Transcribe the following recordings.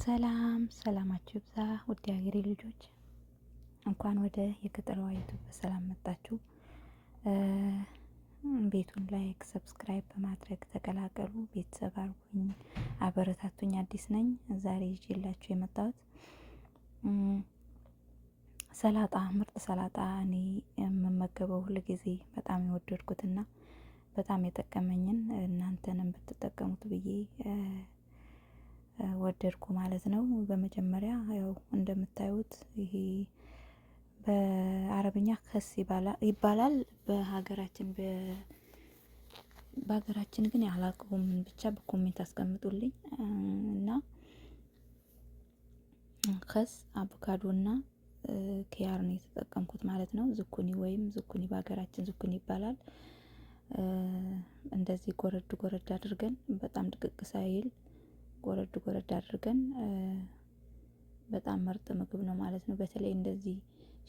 ሰላም ሰላማችሁ ይብዛ ውድ የሀገሬ ልጆች፣ እንኳን ወደ የገጠሯ ዩቱብ በሰላም መጣችሁ። ቤቱን like፣ subscribe በማድረግ ተቀላቀሉ። ቤተሰብ አርጉኝ፣ አበረታቱኝ። አዲስ ነኝ። ዛሬ ይዤላችሁ የመጣሁት ሰላጣ፣ ምርጥ ሰላጣ እኔ የምመገበው ሁል ጊዜ በጣም የወደድኩትና በጣም የጠቀመኝን እናንተንም ብትጠቀሙት ብዬ ወደድኩ ማለት ነው። በመጀመሪያ ያው እንደምታዩት ይሄ በአረብኛ خس ይባላል። በሀገራችን ግን ያላቀውም ብቻ በ comment አስቀምጡልኝ እና خس አቮካዶና ኪያር ነው የተጠቀምኩት ማለት ነው። ዝኩኒ ወይም ዝኩኒ በሀገራችን ዝኩኒ ይባላል። እንደዚህ ጎረድ ጎረድ አድርገን በጣም ድቅቅ ሳይል ጎረድ ጎረድ አድርገን በጣም ምርጥ ምግብ ነው ማለት ነው። በተለይ እንደዚህ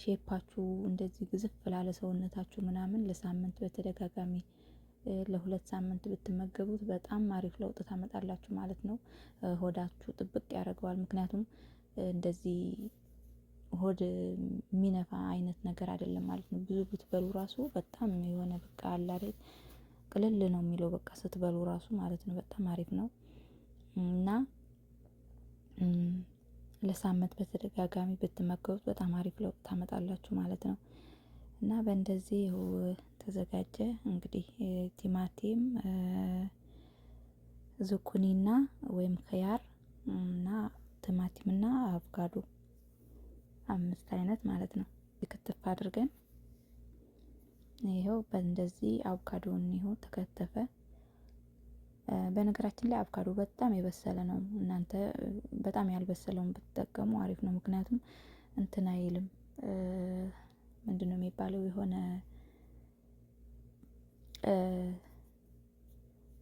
shape ኣችሁ እንደዚህ ግዝፍ ላለ ሰውነታችሁ ምናምን ለሳምንት በተደጋጋሚ ለ2 ሳምንት ብትመገቡት በጣም አሪፍ ለውጥ ታመጣላችሁ ማለት ነው። ሆዳችሁ ጥብቅ ያደርገዋል። ምክንያቱም እንደዚህ ሆድ የሚነፋ አይነት ነገር አይደለም ማለት ነው። ብዙ ብትበሉ ራሱ በጣም የሆነ በቃ አለ አይደል ቅልል ነው የሚለው በቃ ስትበሉ ራሱ ማለት ነው። በጣም አሪፍ ነው እና ለሳምንት በተደጋጋሚ ብትመገቡት በጣም አሪፍ ለውጥ ታመጣላችሁ ማለት ነው። እና በእንደዚህ ይኸው ተዘጋጀ። እንግዲህ ቲማቲም፣ ዝኩኒና ወይም خيار እና ቲማቲምና አቮካዶ አምስት አይነት ማለት ነው። ክትፍ አድርገን ይኸው በእንደዚህ አቮካዶን ይኸው ተከተፈ። በነገራችን ላይ አቮካዶ በጣም የበሰለ ነው። እናንተ በጣም ያልበሰለውን ብትጠቀሙ አሪፍ ነው። ምክንያቱም እንትን አይልም፣ ምንድነው የሚባለው የሆነ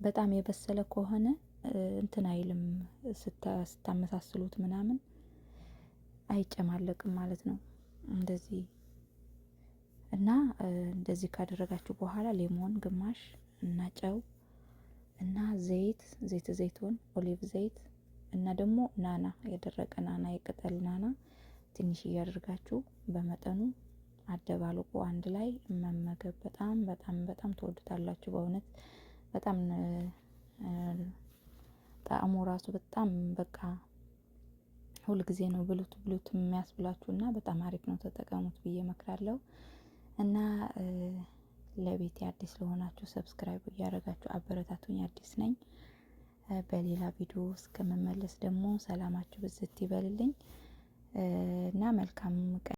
በጣም የበሰለ ከሆነ እንትን አይልም፣ ስታመሳስሉት ምናምን አይጨማለቅም ማለት ነው። እንደዚህ እና እንደዚህ ካደረጋችሁ በኋላ lemon ግማሽ እና ጨው እና ዘይት زيت زيتون olive ዘይት እና ደግሞ ናና፣ የደረቀ ናና፣ የቅጠል ናና ትንሽ እያደርጋችሁ በመጠኑ አደባልቆ አንድ ላይ መመገብ በጣም በጣም በጣም ትወዱታላችሁ። በእውነት በጣም ጣዕሙ ራሱ በጣም በቃ ሁል ጊዜ ነው ብሉት ብሉት የሚያስብላችሁ እና በጣም አሪፍ ነው፣ ተጠቀሙት ብዬ እመክራለሁ። እና ለቤቴ አዲስ ለሆናችሁ subscribe እያደረጋችሁ አበረታቱኝ። አዲስ ነኝ። በሌላ ቪዲዮ እስከምመለስ ደግሞ ሰላማችሁ ብዝት ይበልልኝ እና መልካም ቀን።